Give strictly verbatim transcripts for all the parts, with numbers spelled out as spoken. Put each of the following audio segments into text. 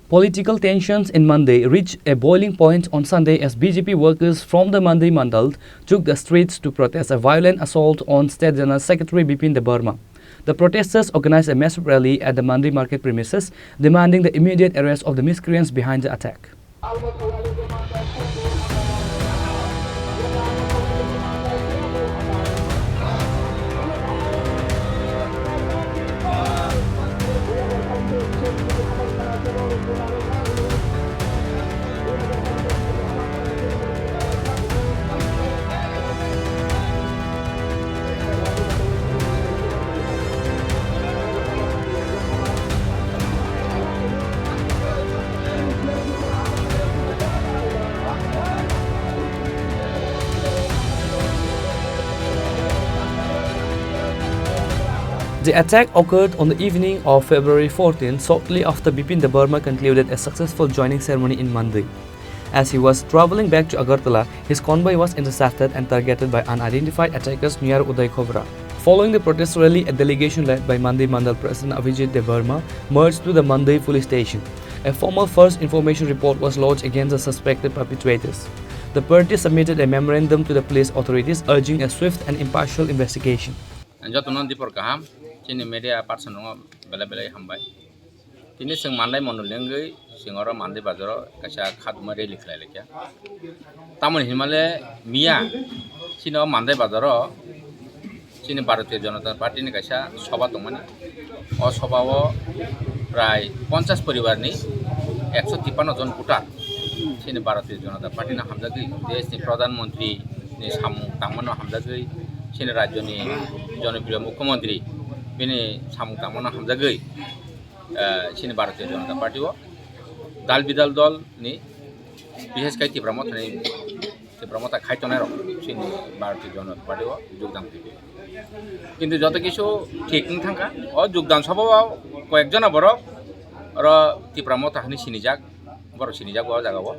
Political tensions in Mandai reached a boiling point on Sunday as B J P workers from the Mandai Mandal took the streets to protest a violent assault on State General Secretary Bipin Debbarma. The protesters organized a massive rally at the Mandai market premises, demanding the immediate arrest of the miscreants behind the attack. The attack occurred on the evening of February fourteen, shortly after Bipin Debbarma concluded a successful joining ceremony in Mandai. As he was traveling back to Agartala, his convoy was intercepted and targeted by unidentified attackers near Uday Khobra. Following the protest rally, a delegation led by Mandai Mandal President Abhijit Debbarma marched to the Mandai police station. A formal first information report was lodged against the suspected perpetrators. The party submitted a memorandum to the police authorities urging a swift and impartial investigation. Jotono dipor kaham, chini media person no belai belai hambai. Tini chwng Mandai mondol ni wngwi chwng oro Mandai bazaro kaisa khatuma rally khlai laikha. Tamoni hinmale miya chini o Mandai bazaro chini Bharatiya Janata Party ni kaisa soba tongmani. O soba o prai ponchas poribar ni ekso tippanno jon voter chini Bharatiya Janata Party no hamjagwi, desh ni Pradhan Mantri ni samung tangmano hamjagwi, chini rajyo ni jonopriyo Mukhyamantri bini samung tangmano hamjagwi, eh, chini Bharatiya Janata Party o dal bidal dol ni, bishesh kai Tipra Motha ni, Tipra Motha khai tongnai rok chini Bharatiya Janata Party o jogdan twi. Kintu joto kisu thik wng thangkha, o jogdan soba o koyek jona borok oro Tipra Motha hinwi sinijak, borok sinijak o jaga o.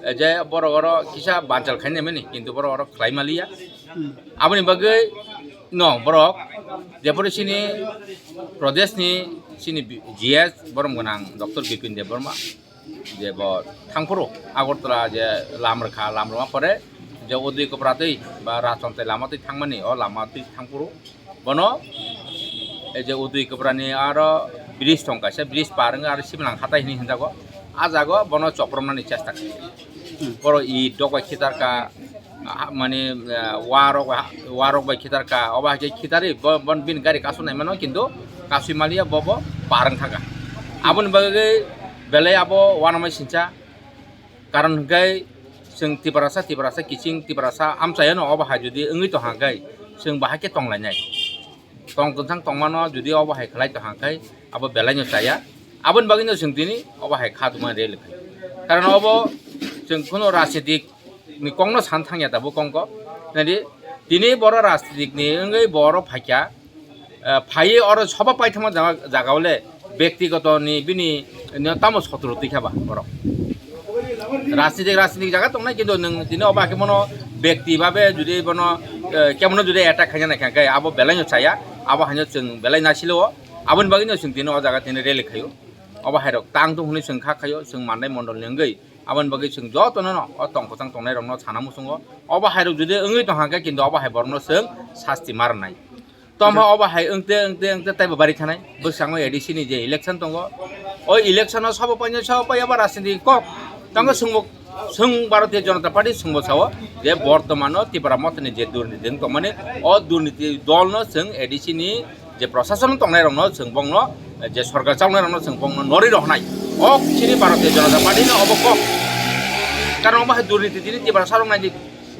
E je borok oro kisa banchal khai naimani, kintu borok oro khlai maliya. Aboni bagwi no borok jephuru chini Pradesh ni chini G S borom gwnang Doctor Bipin Debbarma je bo thangphuru Agartala je lam rwkha, lam rwma pore je o dui kopra twi ba Rajchondrai lama twi thangmani, o lama twi thangphuru bono e je o dui kopra ni aro bridge tong kaisa, bridge par wngwi aro similang hatai hinwi hinjago, a jago bono chopromnani chesta khlai. Boro i dok bai khitarka, ah, mani, ah, warok, warok bai khitarka, obo hai khe khitari, bo, bon bini gari kasu nai mano, kintu kasui maliya bo, bo parang thangkha. Aboni bagwi belai abo uanamai sincha, karon hwnkhe chwng Tiprasa, Tiprasa kiching, Tiprasa amchayano obo hai jodi wngwi tongkha hwnkhe chwng bahai khe tonglainai. Tong tongthang tongmano jodi obo hai khlai tongkha hwnkhe abo belaino chaya. Aboni bagwino chwng tini obo hai kha tongmani rally khai. Karon obo chwng kheno rajnitik ni kokno san thangya tabuk kongko. Nadi, tini boro rajnitik ni wngwi boro phaikya, eh, phaiwi oro soba paithangma jaga, jaga ole bektigoto ni bini no tamo sotro twi kha ba borok. Rajnitik, rajnitik jaga tongnai, kintu nwng tini obo hakhe bono bekti babe jodi bono, eh, kemono jodi attack khaina naikha khe abo belaino chaya, abo haino chwng belai nasilo. Aboni bagwino chwng tini o jaga tini rally khaio. Obo hairok tang tung hwnwi chwng kha khaio, chwng Mandai mondol ni wngwi. Aboni bagwi chwng jotono no o tong kwchang tongnai rokno sana muchungo. Obo hairok jodi wngwi tongkha khe, kintu obo hai borokno chwng sasti ma rwnai. Tamo obo hai wngte, wngte, wngte teibo bari thanai. Bwskango A D C ni je election tongo. O election o sobo painai, sobo pai abo rajniti kok. Tango chwngbo, chwng Bharatiya Janata Party chwngbo sao je bortomano Tipra Motha ni je durniti wng tongmani, o durniti dolno chwng A D C ni je prosason tongnai rokno chwng bongno, je sorkar chalnai rokno chwng bongno norwi roknai. O chini Bharatiya Janata Party no obo kok. Karon obo hai durniti tini Tiprasa rok naidi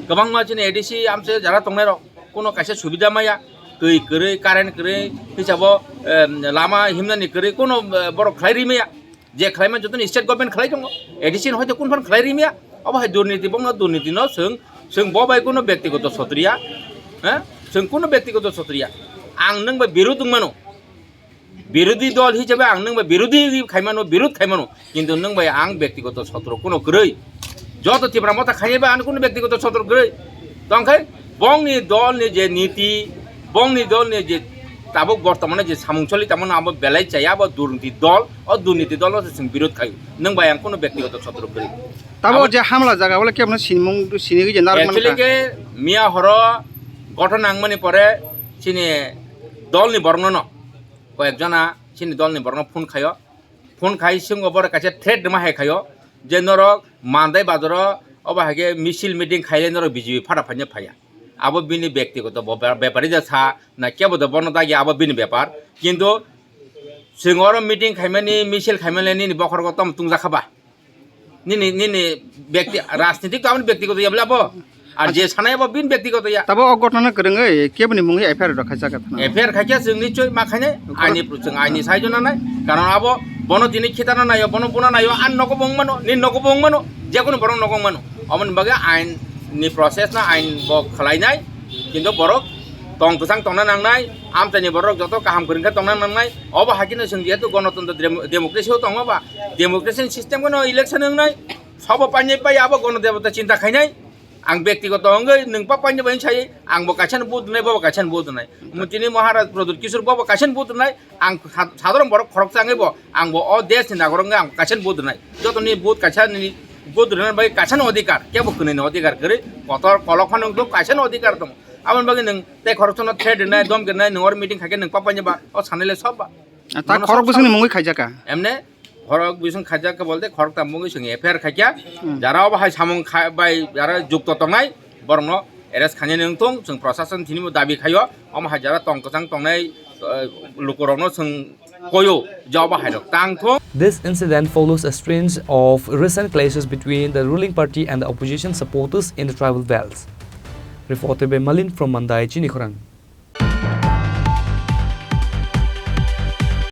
kwbangma chini A D C amchai jara tongnai rok. Kuno kaisa subida maya, twi kwrwi, current kwrwi, hisabo, em, lama himnani kwrwi, kuno, eh, borok khlai ri maya. Je khlai man jotoni state government khlai tongo, A D C ni hoite kun phan khlai ri maya. Obo hai durniti, bongno durniti no chwng, chwng bo bai kuno bektigoto sotriya, ha? Chwng kuno bektigoto sotriya. Ang nwng bai birud wng mano. Birodhi dol hisabe ang nwng bai birodhi khai mano, birud khai mano, kintu nwng bai ang bektigoto sotro kuno kwrwi. Joto Tipra Motha khainai bai ano kuno bektigoto sotro kwrwi. Tongkhe bongni dolni je niti, bongni dolni je Tabuk bortomane je samung choli tamo abo belai chaya, abo durniti dol, o durniti dol o se chwng birod khayo. Nwng bai ang kono bektigoto sotro kwrwi. Tabo Abo je hamla jaga wala kebono sinimung sinigwi je narwk Actually mangkha. Ke miya horo gothon nangmani pore chini dolni borokno no, koyek jona chini dolni borokno phone khayo. Phone khai swngo borok kaisa threat rwma hai khayo je norok Mandai bazaro obo hai khe misil meeting khaile norok B J P phara phaina phaiya. Abo bini bektigoto bo-, bepari da sa na kebo da bono dagi abo bini bepar. Kintu chwng oro meeting khaimani, misil khaimani nini bokhorok tom tungjakha ba? Nini, nini bekti, rajnitik to aboni bektigoto ya bole abo? Ar je sanai abo bini bektigoto ya. Tabo o ghotona kwrwngwi keboni mungwi F I R rok khaijak thana. F I R khaikhe chwng nichoi ma khainai, Khoro- aini, chwng aini saijo nanai. Karon abo bono tini khitana naio, bono buna naio, an nogo bo wng mano, nini nogo bo wng mano, jekunu borok nogo wng mano. Aboni bagwi ain ni process no ain bo khwlainai, kintu borok tong kwchang tongna nangnai, amchaini borok joto kaham kwrwngkhe tongna nangnai. Obo hai kheno chwng jehetu gonotontro dem-, democracy o tongo ba, democracy ni system no election wngnai, sobo painai pai abo gonodebota chinta khainai. Ang bektigoto wngwi nwng pa painai bai sai, ang bo kaisa no vote rwnai, bo bo kaisa no vote rwnai. Omo tini Maharaj Pradyut Kishore bo bo kaisa no vote rwnai, ang sa-, sadharon borok khoroksa wngwi bo, ang bo o desh ni nagorok wngwi ang bo kaisa no vote rwnai. Jotoni vote kaisa ni vote rwna bai kaisa no odhikar, kebo kwnwi ni odhikar kwrwi, kotor kolok phano wngkhe kaisa no odhikar tongo. Aboni bagwi nwng tei khoroksa no threat rwnai, dom rwnai, nwng oro meeting khaikhe nwng pa painai ba, o sanai le sob ba. Ah, ta Bono khorok sob bwswkni sob mungwi khaijaka? Emne khorok bwswng khaijak khe bolte khorok tam mungwi chwng F I R khaikya. Hmm. Jara obo hai samung kha-, bai jara jukto tongnai borokno arrest khainani wngthung, chwng prosason thinimo dabi khaio. Omo hai jara tong kwchang tongnai, eh, lukurokno chwng koyo je obo hai rok tang thung. This incident follows a string of recent clashes between the ruling party and the opposition supporters in the tribal belts. Reported by Malin from Mandai, Chini Khorang.